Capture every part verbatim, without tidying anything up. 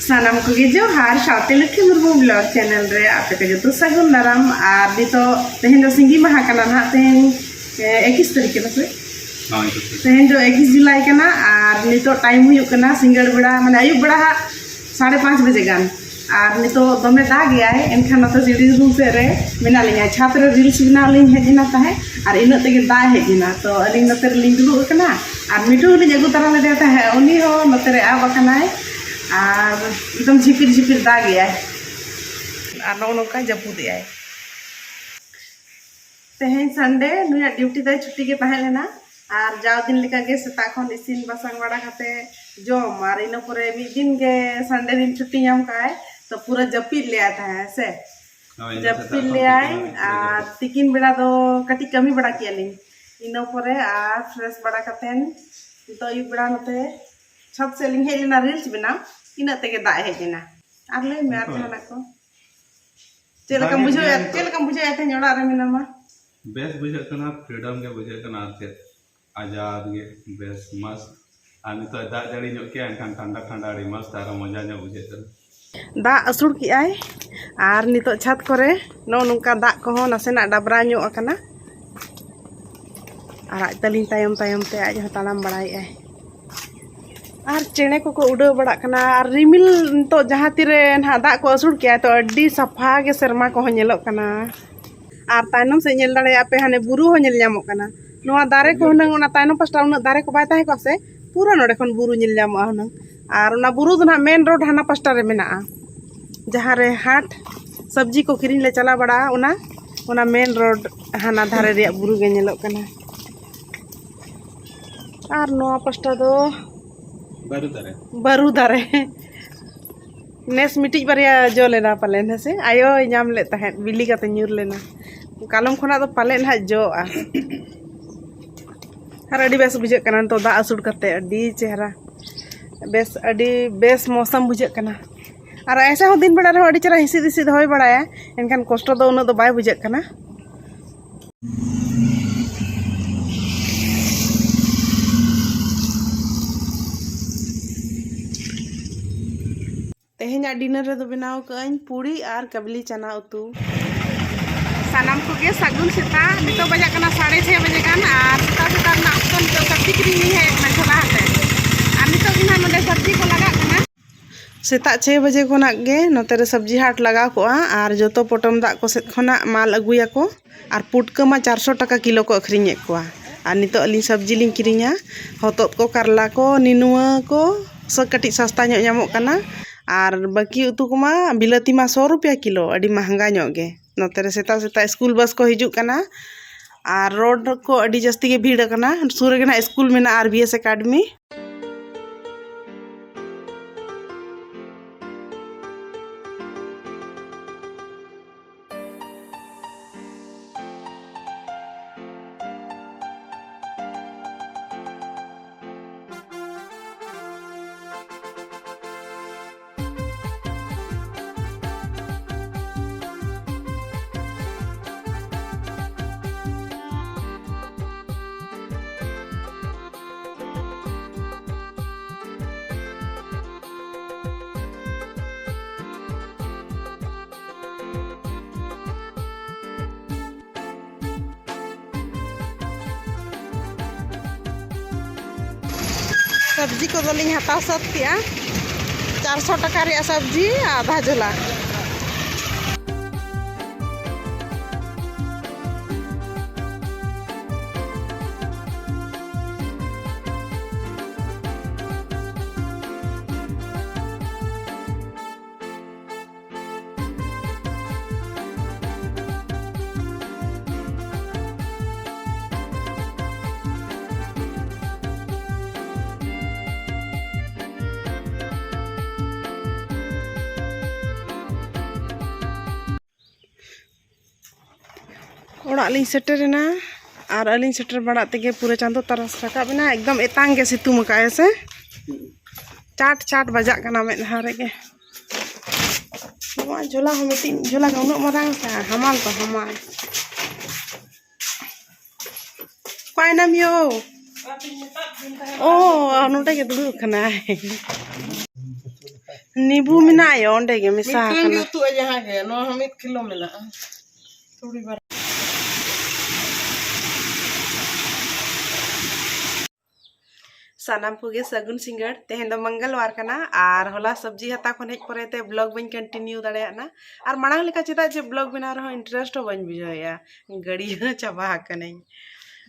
ᱥᱟᱱᱟᱢ ᱠᱚᱜᱮ ᱡᱚᱦᱟᱨ, ᱥᱟᱶᱛᱮ ᱞᱚᱠᱠᱷᱤ ᱢᱩᱨᱢᱩ ᱵᱞᱚᱜ ᱪᱮᱱᱮᱞ ᱨᱮ ᱟᱯᱮ ᱠᱚ ᱡᱚᱛᱚ ᱥᱟᱹᱜᱩᱱ ᱫᱟᱨᱟᱢ᱾ ᱟᱨ ᱱᱤᱛᱚᱜ, ᱛᱮᱦᱮᱧ ᱫᱚ ᱥᱤᱸᱜᱤ ᱢᱟᱦᱟ ᱠᱟᱱᱟ ᱱᱟᱦᱟᱜ, ᱛᱮᱦᱮᱧ ᱮᱠᱤᱥ ᱛᱟᱹᱨᱤᱠᱷ ᱠᱟᱱᱟ ᱥᱮ? ᱛᱮᱦᱮᱧ ᱫᱚ ᱮᱠᱤᱥ ᱡᱩᱞᱟᱭ ᱠᱟᱱᱟ᱾ ᱟᱨ ᱱᱤᱛᱚᱜ ᱴᱟᱭᱤᱢ ᱦᱩᱭᱩᱜ ᱠᱟᱱᱟ ᱥᱤᱸᱜᱟᱹᱲ ᱵᱮᱲᱟ, ᱢᱟᱱᱮ ᱟᱹᱭᱩᱵ ᱵᱮᱲᱟ ᱦᱟᱸᱜ ᱥᱟᱲᱮ ᱯᱟᱸᱪ ᱵᱟᱡᱮ ᱜᱟᱱ᱾ ᱟᱨ ᱱᱤᱛᱚᱜ ᱫᱚᱢᱮ ᱫᱟᱜ ᱮᱜᱼᱟᱭ, ᱮᱱᱠᱷᱟᱱ ᱱᱚᱛᱮ ᱥᱤᱲᱤ ᱨᱩᱢ ᱥᱮᱫ ᱨᱮ ᱢᱮᱱᱟᱜ ᱞᱤᱧᱟ᱾ ᱪᱷᱟᱛ ᱨᱮ ᱨᱤᱞᱥ ᱵᱮᱱᱟᱣ ᱞᱤᱧ ᱦᱮᱡ ᱮᱱᱟ ᱛᱟᱦᱮᱸᱫ, ᱟᱨ ᱤᱱᱟᱹᱜ ᱛᱮᱜᱮ ᱫᱟᱜ ᱦᱮᱡ ᱮᱱᱟ᱾ ᱛᱚ ᱟᱹᱞᱤᱧ ᱱᱚᱛᱮ ᱨᱮᱞᱤᱧ ᱫᱩᱲᱩᱵ ᱟᱠᱟᱱᱟ, ᱟᱨ ᱢᱤᱴᱩ ᱦᱚᱸᱞᱤᱧ ᱟᱹᱜᱩ ᱛᱟᱨᱟ ᱞᱮᱫᱮᱭᱟ ᱛᱟᱦᱮᱸᱫ, ᱩᱱᱤ ᱦᱚᱸ ᱱᱚᱛᱮ ᱨᱮ ᱟᱵ ᱟᱠᱟᱱᱟᱭ᱾ ᱟᱨ ᱮᱠᱫᱚᱢ ᱡᱷᱤᱯᱤᱨ ᱡᱷᱤᱯᱤᱨ ᱫᱟᱜ ᱮᱜᱼᱟᱭ, ᱟᱨ ᱱᱚᱜᱼᱚ ᱱᱚᱝᱠᱟ ᱡᱟᱹᱯᱩᱫ ᱮᱜᱼᱟᱭ᱾ ᱛᱮᱦᱮᱧ ᱥᱟᱱᱰᱮ, ᱱᱩᱭᱟᱜ ᱰᱤᱭᱩᱴᱤ ᱫᱚ ᱪᱷᱩᱴᱤ ᱜᱮ ᱛᱟᱦᱮᱸ ᱞᱮᱱᱟ᱾ ᱟᱨ ᱡᱟᱣ ᱫᱤᱱ ᱞᱮᱠᱟ ᱜᱮ ᱥᱮᱛᱟᱜ ᱠᱷᱚᱱ ᱤᱥᱤᱱ ᱵᱟᱥᱟᱝ ᱵᱟᱲᱟ ᱠᱟᱛᱮ ᱡᱚᱢ, ᱟᱨ ᱤᱱᱟᱹ ᱯᱚᱨᱮ ᱢᱤᱫ ᱫᱤᱱ ᱜᱮ ᱥᱟᱱᱰᱮ ᱫᱤᱱ ᱪᱷᱩᱴᱤ ᱧᱟᱢ ᱠᱟᱜᱼᱟᱭ, ᱛᱚ ᱯᱩᱨᱟᱹ ᱡᱟᱹᱯᱤᱫ ᱞᱮᱜᱼᱟᱭ ᱛᱟᱦᱮᱸ ᱥᱮ᱾ ᱦᱳᱭ, ᱤᱧ ᱫᱚ ᱡᱟᱹᱯᱤᱫ ᱥᱮᱛᱟᱜ ᱠᱷᱚᱱ ᱞᱮᱭᱟᱭ᱾ ᱛᱤᱠᱤᱱ ᱦᱟᱹᱵᱤᱡ ᱟᱨ ᱛᱤᱠᱤᱱ ᱵᱮᱲᱟ ᱫᱚ ᱠᱟᱹᱴᱤᱡ ᱠᱟᱹᱢᱤ ᱵᱟᱲᱟ ᱠᱮᱜᱼᱟ ᱞᱤᱧ᱾ ᱤᱱᱟᱹ ᱯᱚᱨᱮ ᱟᱨ ᱯᱷᱨᱮᱥ ᱵᱟᱲᱟ ᱠᱟᱛᱮᱱ ᱱᱤᱛᱚᱜ ᱟᱹᱭᱩᱵ ᱵᱮᱲᱟ ᱱᱚᱛᱮ ᱪᱷᱟᱫᱽ ᱥᱮᱫ ᱞᱤᱧ ᱦᱮᱡ ᱞᱮᱱᱟ ᱨᱤᱞᱥ ᱵᱮᱱᱟᱣ, ᱤᱱᱟᱹᱜ ᱛᱮᱜᱮ ᱫᱟᱜ ᱦᱮᱡ ᱮᱱᱟ᱾ ᱟᱨ ᱞᱟᱹᱭ ᱢᱮ, ᱟᱨ ᱦᱳᱭ᱾ ᱡᱟᱦᱟᱱᱟᱜ ᱠᱚ? ᱪᱮᱫ ᱞᱮᱠᱟᱢ ᱫᱟᱜ ᱦᱮᱡ ᱵᱩᱡᱷᱟᱹᱣᱮᱫ, ᱞᱮᱱ ᱪᱮᱫ ᱞᱮᱠᱟᱢ ᱵᱩᱡᱷᱟᱹᱣᱮᱫ ᱛᱟᱦᱮᱸᱧ ᱚᱲᱟᱜ ᱨᱮ ᱢᱮᱱᱟᱢᱟ? ᱵᱮᱥ ᱵᱩᱡᱷᱟᱹᱜ ᱠᱟᱱᱟ, ᱯᱷᱨᱤᱰᱚᱢ ᱜᱮ ᱵᱩᱡᱷᱟᱹᱜ ᱠᱟᱱᱟ, ᱟᱨ ᱪᱮᱫ, ᱟᱡᱟᱫ ᱜᱮ, ᱵᱮᱥ ᱢᱚᱡᱽ᱾ ᱟᱨ ᱱᱤᱛᱚᱜ ᱫᱟᱜ ᱡᱟᱹᱲᱤ ᱧᱚᱜ ᱠᱮᱜᱼᱟ, ᱮᱱᱠᱷᱟᱱ ᱴᱷᱟᱱᱰᱟ ᱴᱷᱟᱱᱰᱟ ᱟᱹᱰᱤ ᱢᱚᱡᱽ ᱟᱨᱦᱚᱸ ᱢᱚᱡᱟ ᱧᱚᱜ ᱵᱩᱡᱷᱟᱹᱜ ᱠᱟᱱᱟ᱾ ᱫᱟᱜ ᱟᱹᱥᱩᱲ ᱠᱮᱜᱼᱟᱭ, ᱟᱨ ᱱᱤᱛᱚᱜ ᱪᱷᱟᱫᱽ ᱠᱚᱨᱮ ᱱᱚᱜᱼᱚ ᱱᱚᱝᱠᱟ ᱫᱟᱜ ᱠᱚᱦᱚᱸ ᱱᱟᱥᱮᱱᱟᱜ ᱰᱟᱵᱽᱨᱟ ᱧᱚᱜ ᱟᱠᱟᱱᱟ᱾ ᱟᱨ ᱟᱡ ᱛᱟᱹᱞᱤᱧ ᱛᱟᱭᱚᱢ ᱛᱟᱭᱚᱢ ᱛᱮ ᱟᱡ ᱦᱚᱸ ᱛᱟᱲᱟᱢ ᱵᱟᱲᱟᱭᱮᱜᱼᱟᱭ᱾ ᱟᱨ ᱪᱮᱬᱮ ᱠᱚᱠᱚ ᱩᱰᱟᱹᱣ ᱵᱟᱲᱟᱜ ᱠᱟᱱᱟ, ᱟᱨ ᱨᱤᱢᱤᱞ ᱱᱤᱛᱚᱜ ᱡᱟᱦᱟᱸ ᱛᱤᱨᱮ ᱱᱟᱦᱟᱜ ᱫᱟᱜ ᱠᱚ ᱟᱹᱥᱩᱲ ᱠᱮᱜᱼᱟᱭ, ᱛᱚ ᱟᱹᱰᱤ ᱥᱟᱯᱷᱟ ᱜᱮ ᱥᱮᱨᱢᱟ ᱠᱚᱦᱚᱸ ᱧᱮᱞᱚᱜ ᱠᱟᱱᱟ᱾ ᱟᱨ ᱛᱟᱭᱱᱚᱢ ᱥᱮᱫ ᱧᱮᱞ ᱫᱟᱲᱮᱭᱟᱜᱼᱟ ᱯᱮ, ᱦᱟᱱᱮ ᱵᱩᱨᱩ ᱦᱚᱸ ᱧᱮᱞ ᱧᱟᱢᱚᱜ ᱠᱟᱱᱟ᱾ ᱱᱚᱣᱟ ᱫᱟᱨᱮ ᱠᱚ ᱦᱩᱱᱟᱹᱝ, ᱚᱱᱟ ᱛᱟᱭᱱᱚᱢ ᱯᱟᱥᱴᱟ ᱩᱱᱟᱹᱜ ᱫᱟᱨᱮ ᱠᱚ ᱵᱟᱭ ᱛᱟᱦᱮᱸ ᱠᱚᱜᱼᱟ ᱥᱮ, ᱯᱩᱨᱟᱹ ᱱᱚᱰᱮ ᱠᱷᱚᱱ ᱵᱩᱨᱩ ᱧᱮᱞ ᱧᱟᱢᱚᱜᱼᱟ ᱦᱩᱱᱟᱹᱝ᱾ ᱟᱨ ᱚᱱᱟ ᱵᱩᱨᱩ ᱫᱚ ᱱᱟᱦᱟᱜ ᱢᱮᱱ ᱨᱳᱰ ᱦᱟᱱᱟ ᱯᱟᱥᱴᱟ ᱨᱮ ᱢᱮᱱᱟᱜᱼᱟ, ᱡᱟᱦᱟᱸ ᱨᱮ ᱦᱟᱴ ᱥᱚᱵᱽᱡᱤ ᱠᱚ ᱠᱤᱨᱤᱧ ᱞᱮ ᱪᱟᱞᱟᱣ ᱵᱟᱲᱟᱜᱼᱟ, ᱚᱱᱟ, ᱚᱱᱟ ᱢᱮᱱ ᱨᱳᱰ ᱦᱟᱱᱟ ᱫᱷᱟᱨᱮ ᱨᱮᱭᱟᱜ ᱵᱩᱨᱩ ᱜᱮ ᱧᱮᱞᱚᱜ ᱠᱟᱱᱟ᱾ ᱟᱨ ᱱᱚᱣᱟ ᱯᱟᱥᱴᱟ ᱫᱚ ᱵᱟᱹᱨᱩ ᱫᱟᱨᱮ᱾ ᱵᱟᱹᱨᱩ ᱫᱟᱨᱮ᱾ ᱱᱮᱥ ᱢᱤᱫᱴᱤᱡ ᱵᱟᱨᱭᱟ ᱡᱚ ᱞᱮᱱᱟ ᱯᱟᱞᱮᱱ, ᱦᱮᱸ ᱥᱮ? ᱟᱭᱳᱭ ᱧᱟᱢ ᱞᱮᱫ ᱛᱟᱦᱮᱸᱫ, ᱵᱤᱞᱤ ᱠᱟᱛᱮ ᱧᱩᱨ ᱞᱮᱱᱟ᱾ ᱠᱟᱞᱚᱢ ᱠᱷᱚᱱᱟᱜ ᱫᱚ ᱯᱟᱞᱮᱫ ᱱᱟᱦᱟᱜ ᱡᱚᱜᱼᱟ᱾ ᱟᱨ ᱟᱹᱰᱤ ᱵᱮᱥ ᱵᱩᱡᱷᱟᱹᱜ ᱠᱟᱱᱟ ᱱᱤᱛᱚᱜ ᱫᱟᱜ ᱟᱹᱥᱩᱲ ᱠᱟᱛᱮ, ᱟᱹᱰᱤ ᱪᱮᱦᱨᱟ, ᱵᱮᱥ, ᱟᱹᱰᱤ ᱵᱮᱥ ᱢᱳᱥᱟᱢ ᱵᱩᱡᱷᱟᱹᱜ ᱠᱟᱱᱟ᱾ ᱟᱨ ᱮᱭᱥᱮ ᱦᱚᱸ ᱫᱤᱱ ᱵᱮᱲᱟ ᱨᱮᱦᱚᱸ ᱟᱹᱰᱤ ᱪᱮᱦᱨᱟ ᱦᱤᱸᱥᱤᱫ ᱦᱤᱸᱥᱤᱫ ᱦᱚᱭ ᱵᱟᱲᱟᱭᱟ, ᱮᱱᱠᱷᱟᱱ ᱠᱚᱥᱴᱚ ᱫᱚ ᱩᱱᱟᱹᱜ ᱫᱚ ᱵᱟᱭ ᱵᱩᱡᱷᱟᱹᱜ ᱠᱟᱱᱟ᱾ ᱛᱮᱦᱮᱧᱟᱜ ᱰᱤᱱᱟᱨ ᱨᱮᱫᱚ ᱵᱮᱱᱟᱣ ᱠᱟᱜ ᱟᱹᱧ ᱯᱩᱲᱤ ᱟᱨ ᱠᱟᱵᱞᱤ ᱪᱟᱱᱟ ᱩᱛᱩ᱾ ᱥᱟᱱᱟᱢ ᱠᱚᱜᱮ ᱥᱟᱹᱜᱩᱱ ᱥᱮᱛᱟᱜ᱾ ᱱᱤᱛᱚᱜ ᱵᱟᱡᱟᱜ ᱠᱟᱱᱟ ᱥᱟᱲᱮ ᱪᱷᱚᱭ ᱵᱟᱡᱮ ᱜᱟᱱ, ᱟᱨ ᱥᱮᱛᱟᱜ ᱥᱮᱛᱟᱜ ᱨᱮᱱᱟᱜ ᱚᱠᱛᱚ ᱱᱤᱛᱚᱜ ᱥᱚᱵᱽᱡᱤ ᱠᱤᱨᱤᱧ ᱞᱤᱧ ᱦᱮᱡ ᱟᱠᱟᱱᱟ ᱡᱷᱚᱞᱟ ᱟᱛᱮ᱾ ᱟᱨ ᱱᱤᱛᱚᱜ ᱜᱮ ᱱᱟᱦᱟᱜ ᱱᱚᱰᱮ ᱥᱚᱵᱽᱡᱤ ᱠᱚ ᱞᱟᱜᱟᱜ ᱠᱟᱱᱟ᱾ ᱥᱮᱛᱟᱜ ᱪᱷᱚᱭ ᱵᱟᱡᱮ ᱠᱷᱚᱱᱟᱜ ᱜᱮ ᱱᱚᱛᱮ ᱨᱮ ᱥᱚᱵᱽᱡᱤ ᱦᱟᱴ ᱞᱟᱜᱟᱣ ᱠᱚᱜᱼᱟ, ᱟᱨ ᱡᱚᱛᱚ ᱯᱚᱴᱚᱢ ᱫᱟᱜ ᱠᱚ ᱥᱮᱫ ᱠᱷᱚᱱᱟᱜ ᱢᱟᱞ ᱟᱹᱜᱩᱭᱟᱠᱚ᱾ ᱟᱨ ᱯᱩᱴᱠᱟᱹ ᱢᱟ ᱪᱟᱨᱥᱚ ᱴᱟᱠᱟ ᱠᱤᱞᱳ ᱠᱚ ᱟᱹᱠᱷᱨᱤᱧᱮᱫ ᱠᱚᱣᱟ᱾ ᱟᱨ ᱱᱤᱛᱚᱜ ᱟᱹᱞᱤᱧ ᱥᱚᱵᱽᱡᱤ ᱞᱤᱧ ᱠᱤᱨᱤᱧᱟ, ᱦᱚᱛᱚᱫ ᱠᱚ, ᱠᱟᱨᱞᱟ ᱠᱚ, ᱱᱤᱱᱩᱣᱟᱹ ᱠᱚ, ᱥᱚ ᱠᱟᱹᱴᱤᱡ ᱥᱚᱥᱛᱟ ᱧᱚᱜ ᱧᱟᱢᱚᱜ ᱠᱟᱱᱟ᱾ ᱟᱨ ᱵᱟᱹᱠᱤ ᱩᱛᱩ ᱠᱚᱢᱟ, ᱵᱤᱞᱟᱹᱛᱤ ᱢᱟ ᱥᱚ ᱨᱩᱯᱤᱭᱟ ᱠᱤᱞᱳ, ᱟᱹᱰᱤ ᱢᱟᱦᱜᱟ ᱧᱚᱜ ᱜᱮ᱾ ᱱᱚᱛᱮ ᱨᱮ ᱥᱮᱛᱟᱜ ᱥᱮᱛᱟᱜ ᱥᱠᱩᱞ ᱵᱟᱥ ᱠᱚ ᱦᱤᱡᱩᱜ ᱠᱟᱱᱟ, ᱟᱨ ᱨᱳᱰ ᱠᱚ ᱟᱹᱰᱤ ᱡᱟᱹᱥᱛᱤ ᱜᱮ ᱵᱷᱤᱲ ᱟᱠᱟᱱᱟ᱾ ᱥᱩᱨ ᱨᱮᱜᱮ ᱱᱟᱜ ᱥᱠᱩᱞ ᱢᱮᱱᱟᱜᱼᱟ, ᱟᱨ ᱵᱤ ᱮᱥ ᱮᱠᱟᱰᱮᱢᱤ᱾ ᱥᱚᱵᱽᱡᱤ ᱠᱚᱫᱚ ᱞᱤᱧ ᱦᱟᱛᱟᱣ ᱥᱟᱹᱛ ᱠᱮᱜᱼᱟ᱾ ᱪᱟᱨᱥᱚ ᱴᱟᱠᱟ ᱨᱮᱭᱟᱜ ᱥᱚᱵᱽᱡᱤ, ᱟᱫᱷᱟ ᱡᱷᱚᱞᱟ᱾ ᱚᱲᱟᱜ ᱞᱤᱧ ᱥᱮᱴᱮᱨᱮᱱᱟ, ᱟᱨ ᱟᱹᱞᱤᱧ ᱥᱮᱴᱮᱨ ᱵᱟᱲᱟᱜ ᱛᱮᱜᱮ ᱯᱩᱨᱟᱹ ᱪᱟᱸᱫᱚ ᱛᱟᱨᱟᱥ ᱨᱟᱠᱟᱵ ᱮᱱᱟ᱾ ᱮᱠᱫᱚᱢ ᱮᱛᱟᱝ ᱜᱮ ᱥᱤᱛᱩᱝ ᱟᱠᱟᱫ ᱟᱭ ᱥᱮ᱾ ᱪᱟᱴ ᱪᱟᱴ ᱵᱟᱡᱟᱜ ᱠᱟᱱᱟ ᱢᱮᱫᱦᱟ ᱨᱮᱜᱮ᱾ ᱱᱚᱣᱟ ᱡᱷᱚᱞᱟ ᱦᱚᱸ ᱢᱤᱫᱴᱤᱡ ᱡᱷᱚᱞᱟ ᱜᱮ ᱩᱱᱟᱹᱜ ᱢᱟᱨᱟᱝ ᱥᱮ ᱦᱟᱢᱟᱞ ᱛᱚ ᱦᱟᱢᱟᱞ᱾ ᱚᱠᱟᱭᱮᱱᱟᱢ ᱭᱳ? ᱚ, ᱱᱚᱰᱮ ᱜᱮ ᱫᱩᱲᱩᱵ ᱠᱟᱱᱟᱭ᱾ ᱱᱤᱵᱩ ᱢᱮᱱᱟᱜᱼᱟ ᱚᱸᱰᱮ ᱜᱮ ᱢᱮᱥᱟ ᱢᱤᱫᱴᱟᱝ ᱜᱮ ᱟᱠᱟᱱᱟ᱾ ᱩᱛᱩᱜᱼᱟ ᱡᱟᱦᱟᱸ ᱜᱮ, ᱱᱚᱣᱟ ᱦᱚᱸ ᱢᱤᱫ ᱠᱤᱞᱳ ᱢᱮᱱᱟᱜᱼᱟ᱾ ᱛᱩᱲᱤ ᱵᱟᱨ- ᱥᱟᱱᱟᱢ ᱠᱚᱜᱮ ᱥᱟᱹᱜᱩᱱ ᱥᱤᱸᱜᱟᱹᱲ᱾ ᱛᱮᱦᱮᱧ ᱫᱚ ᱢᱚᱝᱜᱚᱞᱵᱟᱨ ᱠᱟᱱᱟ ᱟᱨ ᱦᱚᱞᱟ ᱥᱚᱵᱽᱡᱤ ᱦᱟᱛᱟᱣ ᱠᱷᱚᱱ ᱦᱮᱡ ᱯᱚᱨᱮ ᱛᱮ vlog ᱵᱟᱹᱧ continue ᱫᱟᱲᱮᱭᱟᱜᱼᱟ᱾ ᱟᱨ ᱢᱟᱲᱟᱝ ᱞᱮᱠᱟ ᱪᱮᱫᱟᱜ ᱡᱮ vlog ᱵᱮᱱᱟᱣ ᱨᱮᱦᱚᱸ interest ᱦᱚᱸ ᱵᱟᱹᱧ ᱵᱩᱡᱷᱟᱹᱣᱮᱫᱼᱟ, ᱜᱟᱹᱲᱭᱟᱹ ᱪᱟᱵᱟ ᱟᱠᱟᱱᱟᱹᱧ᱾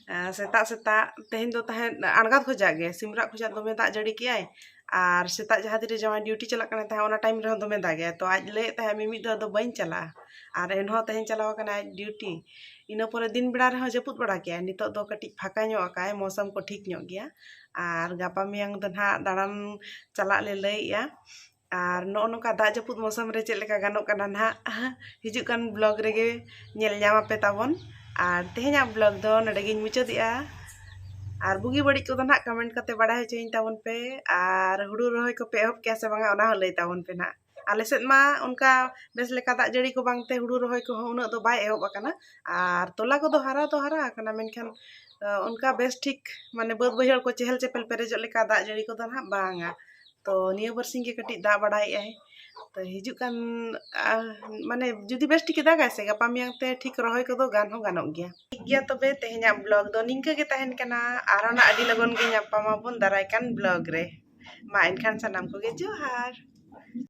ᱟᱨ ᱥᱮᱛᱟᱜ ᱥᱮᱛᱟᱜ ᱛᱮᱦᱮᱧ ᱫᱚ ᱛᱟᱦᱮᱸᱫ ᱟᱬᱜᱟᱛ ᱠᱷᱚᱡᱟᱜ ᱜᱮ, ᱥᱤᱢᱨᱟᱜ ᱠᱷᱚᱡᱟᱜ ᱫᱚᱢᱮ ᱫᱟᱜ ᱡᱟᱹᱲᱤ ᱠᱮᱜᱼᱟᱭ᱾ ᱟᱨ ᱥᱮᱛᱟᱜ ᱡᱟᱦᱟᱸ ᱛᱤᱨᱮ ᱡᱟᱶᱟᱭ duty ᱪᱟᱞᱟᱜ ᱠᱟᱱᱟ ᱛᱟᱦᱮᱸᱫ, ᱚᱱᱟ time ᱨᱮᱦᱚᱸ ᱫᱚᱢᱮ ᱫᱟᱜᱮᱜᱼᱟᱭ᱾ ᱛᱚ ᱟᱡ ᱞᱟᱹᱭᱮᱫ ᱛᱟᱦᱮᱸᱫ ᱢᱤᱢᱤᱫ ᱫᱚ ᱟᱫᱚ ᱵᱟᱹᱧ ᱪᱟᱞᱟᱜᱼᱟ, ᱟᱨ ᱮᱱᱦᱚᱸ ᱛᱮᱦᱮᱧ ᱪᱟᱞᱟᱣ ᱟᱠᱟᱱᱟᱭ ᱟᱡ duty᱾ ᱤᱱᱟᱹ ᱯᱚᱨᱮ ᱫᱤᱱ ᱵᱮᱲᱟ ᱨᱮᱦᱚᱸ ᱡᱟᱹᱯᱩᱫ ᱵᱟᱲᱟ ᱠᱮᱜᱼᱟᱭ, ᱱᱤᱛᱚᱜ ᱫᱚ ᱠᱟᱹᱴᱤᱡ ᱯᱷᱟᱸᱠᱟ ᱧᱚᱜ ᱟᱠᱟᱫᱼᱟᱭ, ᱢᱳᱥᱟᱢ ᱠᱚ ᱴᱷᱤᱠ ᱧᱚᱜ ᱜᱮᱭᱟ᱾ ᱟᱨ ᱜᱟᱯᱟ ᱢᱮᱭᱟᱝ ᱫᱚ ᱱᱟᱦᱟᱜ ᱫᱟᱬᱟᱱ ᱪᱟᱞᱟᱜ ᱞᱮ ᱞᱟᱹᱭᱮᱜᱼᱟ᱾ ᱟᱨ ᱱᱚᱜᱼᱚ ᱱᱚᱝᱠᱟ ᱫᱟᱜ ᱡᱟᱹᱯᱩᱫ ᱢᱳᱥᱟᱢ ᱨᱮ ᱪᱮᱫ ᱞᱮᱠᱟ ᱜᱟᱱᱚᱜ ᱠᱟᱱᱟ ᱱᱟᱦᱟᱜ, ᱦᱤᱡᱩᱜ ᱠᱟᱱ vlog ᱨᱮᱜᱮ ᱧᱮᱞ ᱧᱟᱢ ᱟᱯᱮ ᱛᱟᱵᱚᱱ᱾ ᱟᱨ ᱛᱮᱦᱮᱧᱟᱜ vlog ᱫᱚ ᱱᱚᱰᱮ ᱜᱤᱧ ᱢᱩᱪᱟᱹᱫᱮᱜᱼᱟ᱾ ᱟᱨ ᱵᱩᱜᱤ ᱵᱟᱹᱲᱤᱡ ᱠᱚᱫᱚ ᱱᱟᱦᱟᱜ comment ᱠᱟᱛᱮ ᱵᱟᱲᱟᱭ ᱦᱚᱪᱚᱧ ᱛᱟᱵᱚᱱ ᱯᱮ᱾ ᱟᱨ ᱦᱩᱲᱩ ᱨᱚᱦᱚᱭ ᱠᱚᱯᱮ ᱮᱦᱚᱵ ᱠᱮᱜᱼᱟ ᱥᱮ ᱵᱟᱝᱟ, ᱚᱱᱟ ᱦᱚᱸ ᱞᱟᱹᱭ ᱛᱟᱵᱚᱱ ᱯᱮ ᱱᱟᱦᱟᱜ᱾ ᱟᱞᱮ ᱥᱮᱫ ᱢᱟ ᱚᱱᱠᱟ ᱵᱮᱥ ᱞᱮᱠᱟ ᱫᱟᱜ ᱡᱟᱹᱲᱤ ᱠᱚ ᱵᱟᱝᱛᱮ ᱦᱩᱲᱩ ᱨᱚᱦᱚᱭ ᱠᱚᱦᱚᱸ ᱩᱱᱟᱹᱜ ᱫᱚ ᱵᱟᱭ ᱮᱦᱚᱵ ᱟᱠᱟᱱᱟ᱾ ᱟᱨ ᱛᱚᱞᱟ ᱠᱚᱫᱚ ᱦᱟᱨᱟ ᱫᱚ ᱦᱟᱨᱟ ᱟᱠᱟᱱᱟ, ᱢᱮᱱᱠᱷᱟᱱ, ᱟᱸ, ᱚᱱᱠᱟ ᱵᱮᱥ ᱴᱷᱤᱠ ᱢᱟᱱᱮ ᱵᱟᱹᱫᱽ ᱵᱟᱹᱭᱦᱟᱹᱲ ᱠᱚ ᱪᱮᱦᱮᱞ ᱪᱮᱯᱮᱞ ᱯᱮᱨᱮᱡᱚᱜ ᱞᱮᱠᱟ ᱫᱟᱜ ᱡᱟᱹᱲᱤ ᱠᱚᱫᱚ ᱱᱟᱦᱟᱜ ᱵᱟᱝᱟ᱾ ᱛᱚ ᱱᱤᱭᱟᱹ ᱵᱟᱨᱥᱤᱧ ᱜᱮ ᱠᱟᱹᱴᱤᱡ ᱫᱟᱜ ᱵᱟᱲᱟᱭᱮᱜᱼᱟᱭ᱾ ᱛᱚ ᱦᱤᱡᱩᱜ ᱠᱟᱱ, ᱟᱸ, ᱢᱟᱱᱮ ᱡᱩᱫᱤ ᱵᱮᱥ ᱴᱷᱤᱠᱮ ᱫᱟᱜᱟᱭ ᱥᱮ, ᱜᱟᱯᱟ ᱢᱮᱭᱟᱝ ᱛᱮ ᱴᱷᱤᱠ ᱨᱚᱦᱚᱭ ᱠᱚᱫᱚ ᱜᱟᱱ ᱦᱚᱸ ᱜᱟᱱᱚᱜ ᱜᱮᱭᱟ᱾ ᱴᱷᱤᱠ ᱜᱮᱭᱟ, ᱛᱚᱵᱮ ᱛᱮᱦᱮᱧᱟᱜ vlog ᱫᱚ ᱱᱤᱝᱠᱟᱹ ᱜᱮ ᱛᱟᱦᱮᱱ ᱠᱟᱱᱟ᱾ ᱟᱨᱦᱚᱸ ᱱᱟᱜ ᱟᱹᱰᱤ ᱞᱚᱜᱚᱱ ᱜᱮ ᱧᱟᱯᱟᱢ ᱟᱵᱚᱱ ᱫᱟᱨᱟᱭ ᱠᱟᱱ vlog ᱨᱮ᱾ ᱢᱟ ᱮᱱᱠᱷᱟᱱ ᱥᱟᱱᱟᱢ ᱠᱚᱜᱮ ᱡᱚᱦᱟᱨ᱾